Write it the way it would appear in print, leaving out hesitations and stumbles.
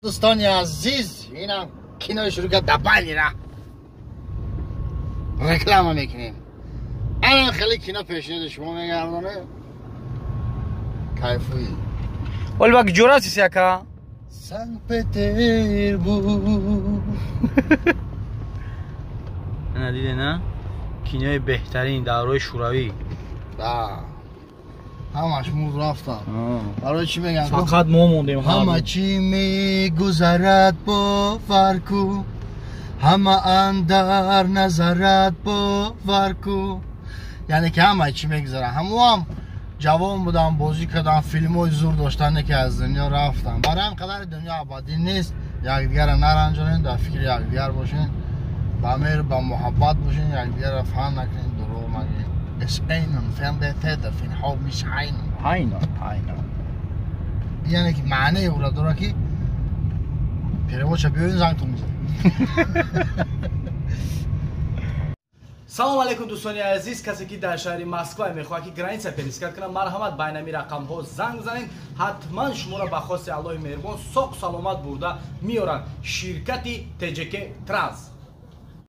Дӯстони азиз, инам кинои шурӯъ кард, дабанира реклама мекунем. Ана хеле кино пешниҳоди шумо мегардонем. Кайфуи. Оли ба куҷо расиси, ака? Санкт-Петербург. Ана диде на? Кинои беҳтарин давраи Шӯравӣ. Да. Ҳамаш муз рафтан. Барои чӣ мегӯям? Фақат мо мондем. Ҳама чӣ мегузарад, бовар ку, ҳама андар назарат, бовар ку. Яъне ки ҳама чӣ мегузарад. Ҳамоам ҷавон будам, бозӣ кардам, филмҳои зур доштан, ки аз дунё рафтам. Барои ҳам қадари дунё абадӣ нест. Якдигарро наранҷонем, дар фикри якдигар бошем, ба меҳр, ба муҳаббат бошем, якдигарро фаҳм накунем, дурӯғ нагӯем. Es einen fende fin hov mis einen. Айно, айно. Яъне ки маънае ӯра дорад, ки переводша биёрин, зангтон мезанем. Салом алейкум, дӯстони азиз. Касе ки дар шаҳри Москва мехоҳад, ки граница пересекать кунад, марҳамат, ба инами рақамҳо занг занед. Ҳатман шуморо ба хости Аллоҳи меҳрубон соқ саломат бурда меоранд ширкати ТЖК Транс.